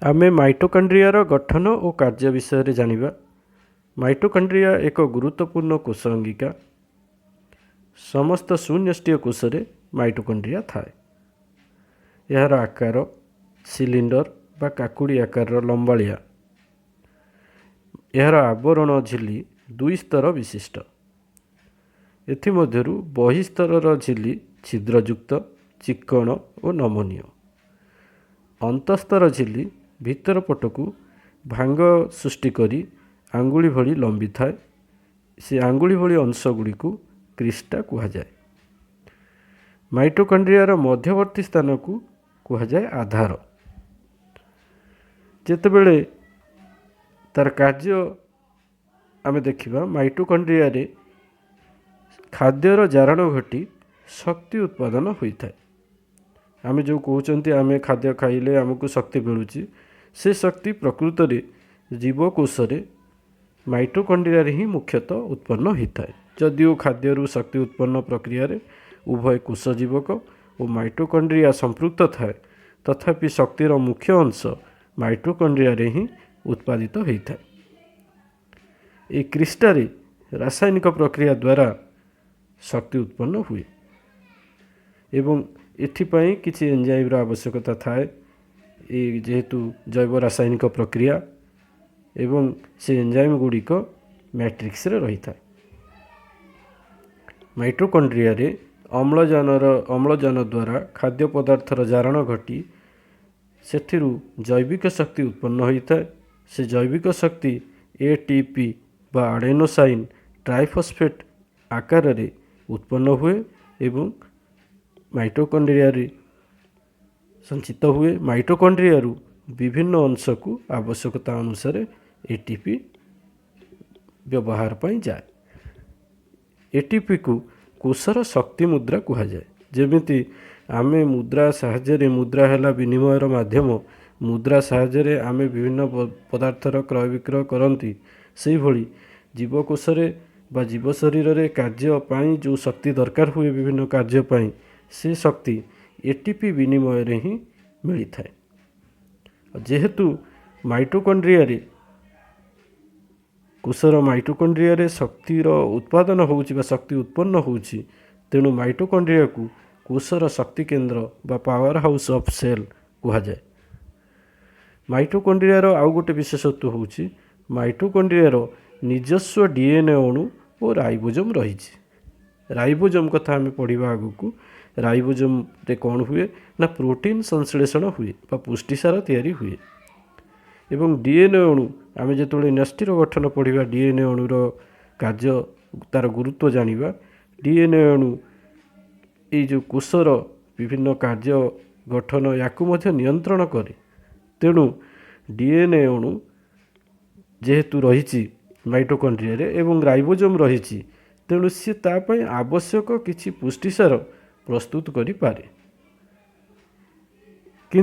ଆମେ ମାଇଟୋକଣ୍ଡ୍ରିଆର ଗଠନ ଓ କାର୍ଯ୍ୟ ବିଷୟରେ ଜାଣିବା। ମାଇଟୋକଣ୍ଡ୍ରିଆ ଏକ ଗୁରୁତ୍ୱପୂର୍ଣ୍ଣ କୋଷ ଅଙ୍ଗିକା। ସମସ୍ତ ସୁନ୍ୟଷ୍ଟିୟ କୋଷରେ ମାଇଟୋକଣ୍ଡ୍ରିଆ ଥାଏ। ଏହାର ଆକାର ସିଲିଣ୍ଡର ବା କାକୁଡ଼ି ଆକାରର ଲମ୍ବାଳିଆ। ଏହାର ଆବରଣ ଝିଲ୍ଲି ଦୁଇ ସ୍ତର ବିଶିଷ୍ଟ। ଏଥିମଧ୍ୟରୁ ବହିସ୍ତରର ଝିଲ୍ଲି ଛିଦ୍ରଯୁକ୍ତ, ଚିକ୍କଣ ଓ ନମନୀୟ। ଅନ୍ତଃସ୍ତର ଝିଲ୍ଲି ଭିତର ପଟକୁ ଭାଙ୍ଗ ସୃଷ୍ଟି କରି ଆଙ୍ଗୁଳି ଭଳି ଲମ୍ବିଥାଏ। ସେ ଆଙ୍ଗୁଳି ଭଳି ଅଂଶ ଗୁଡ଼ିକୁ କ୍ରିଷ୍ଟା କୁହାଯାଏ। ମାଇଟୋକଣ୍ଡ୍ରିଆର ମଧ୍ୟବର୍ତ୍ତୀ ସ୍ଥାନକୁ କୁହାଯାଏ ଆଧାର। ଯେତେବେଳେ ତାର କାର୍ଯ୍ୟ ଆମେ ଦେଖିବା, ମାଇଟୋକଣ୍ଡ୍ରିଆରେ ଖାଦ୍ୟର ଜାରଣ ଘଟି ଶକ୍ତି ଉତ୍ପାଦନ ହୋଇଥାଏ। ଆମେ ଯେଉଁ କହୁଛନ୍ତି ଆମେ ଖାଦ୍ୟ ଖାଇଲେ ଆମକୁ ଶକ୍ତି ମିଳୁଛି, ସେ ଶକ୍ତି ପ୍ରକୃତରେ ଜୀବକୋଷରେ ମାଇଟୋକଣ୍ଡ୍ରିଆରେ ହିଁ ମୁଖ୍ୟତଃ ଉତ୍ପନ୍ନ ହୋଇଥାଏ। ଯଦିଓ ଖାଦ୍ୟରୁ ଶକ୍ତି ଉତ୍ପନ୍ନ ପ୍ରକ୍ରିୟାରେ ଉଭୟ କୋଷ ଜୀବକ ଓ ମାଇଟୋକଣ୍ଡ୍ରିଆ ସମ୍ପୃକ୍ତ ଥାଏ, ତଥାପି ଶକ୍ତିର ମୁଖ୍ୟ ଅଂଶ ମାଇଟୋକଣ୍ଡ୍ରିଆରେ ହିଁ ଉତ୍ପାଦିତ ହୋଇଥାଏ। ଏହି କ୍ରିଷ୍ଟାରେ ରାସାୟନିକ ପ୍ରକ୍ରିୟା ଦ୍ୱାରା ଶକ୍ତି ଉତ୍ପନ୍ନ ହୁଏ ଏବଂ ଏଥିପାଇଁ କିଛି ଏନ୍ଜାଇମ୍ର ଆବଶ୍ୟକତା ଥାଏ। ଏ ଯେହେତୁ ଜୈବ ରାସାୟନିକ ପ୍ରକ୍ରିୟା ଏବଂ ସେ ଏନ୍ଜାଇମ୍ ଗୁଡ଼ିକ ମ୍ୟାଟ୍ରିକ୍ସରେ ରହିଥାଏ। ମାଇଟୋକଣ୍ଡ୍ରିଆରେ ଅମ୍ଳଜାନ ଦ୍ୱାରା ଖାଦ୍ୟ ପଦାର୍ଥର ଜାରଣ ଘଟି ସେଥିରୁ ଜୈବିକ ଶକ୍ତି ଉତ୍ପନ୍ନ ହୋଇଥାଏ। ସେ ଜୈବିକ ଶକ୍ତି ATP ବା ଆଡେନୋସାଇନ୍ ଟ୍ରାଇଫସ୍ଫେଟ୍ ଆକାରରେ ଉତ୍ପନ୍ନ ହୁଏ ଏବଂ ମାଇଟୋକଣ୍ଡ୍ରିଆରେ ସଞ୍ଚିତ ହୁଏ। ମାଇଟୋକଣ୍ଡ୍ରିଆରୁ ବିଭିନ୍ନ ଅଂଶକୁ ଆବଶ୍ୟକତା ଅନୁସାରେ ATP ବ୍ୟବହାର ପାଇଁ ଯାଏ। ଏଟିପିକୁ କୋଷର ଶକ୍ତି ମୁଦ୍ରା କୁହାଯାଏ। ଯେମିତି ଆମେ ମୁଦ୍ରା ସାହାଯ୍ୟରେ, ମୁଦ୍ରା ହେଲା ବିନିମୟର ମାଧ୍ୟମ, ମୁଦ୍ରା ସାହାଯ୍ୟରେ ଆମେ ବିଭିନ୍ନ ପଦାର୍ଥର କ୍ରୟ ବିକ୍ରୟ କରନ୍ତି, ସେହିଭଳି ଜୀବକୋଷରେ ବା ଜୀବ ଶରୀରରେ କାର୍ଯ୍ୟ ପାଇଁ ଯେଉଁ ଶକ୍ତି ଦରକାର ହୁଏ ବିଭିନ୍ନ କାର୍ଯ୍ୟ ପାଇଁ, ସେ ଶକ୍ତି ATP ବିନିମୟରେ ହିଁ ମିଳିଥାଏ। ଯେହେତୁ ମାଇଟୋକଣ୍ଡ୍ରିଆରେ, କୋଷର ମାଇଟୋକଣ୍ଡ୍ରିଆରେ ଶକ୍ତିର ଉତ୍ପାଦନ ହେଉଛି ବା ଶକ୍ତି ଉତ୍ପନ୍ନ ହେଉଛି, ତେଣୁ ମାଇଟୋକଣ୍ଡ୍ରିଆକୁ କୋଷର ଶକ୍ତି କେନ୍ଦ୍ର ବା ପାୱାର ହାଉସ୍ ଅଫ୍ ସେଲ୍ କୁହାଯାଏ। ମାଇଟୋକଣ୍ଡ୍ରିଆର ଆଉ ଗୋଟେ ବିଶେଷତ୍ୱ ହେଉଛି, ମାଇଟୋକଣ୍ଡ୍ରିଆର ନିଜସ୍ୱ DNA ଅଣୁ ଓ ରାଇବୋଜୋମ୍ ରହିଛି। ରାଇବୋଜୋମ୍ କଥା ଆମେ ପଢ଼ିବା ଆଗକୁ। ରାଇବୋଜୋମ୍ରେ କ'ଣ ହୁଏ ନା ପ୍ରୋଟିନ୍ ସଂଶ୍ଳେଷଣ ହୁଏ ବା ପୁଷ୍ଟିସାର ତିଆରି ହୁଏ। ଏବଂ DNA ଅଣୁ, ଆମେ ଯେତେବେଳେ ନ୍ୟଷ୍ଟିର ଗଠନ ପଢ଼ିବା, DNA ଅଣୁର କାର୍ଯ୍ୟ, ତା'ର ଗୁରୁତ୍ୱ ଜାଣିବା। DNA ଅଣୁ ଏଇ ଯେଉଁ କୋଷର ବିଭିନ୍ନ କାର୍ଯ୍ୟ ଗଠନ, ୟାକୁ ମଧ୍ୟ ନିୟନ୍ତ୍ରଣ କରେ। ତେଣୁ DNA ଅଣୁ ଯେହେତୁ ରହିଛି ମାଇଟୋକଣ୍ଡ୍ରିଆରେ ଏବଂ ରାଇବୋଜୋମ୍ ରହିଛି, ତେଣୁ ସିଏ ତା ପାଇଁ ଆବଶ୍ୟକ କିଛି ପୁଷ୍ଟିସାର ପ୍ରସ୍ତୁତ କରିପାରେ।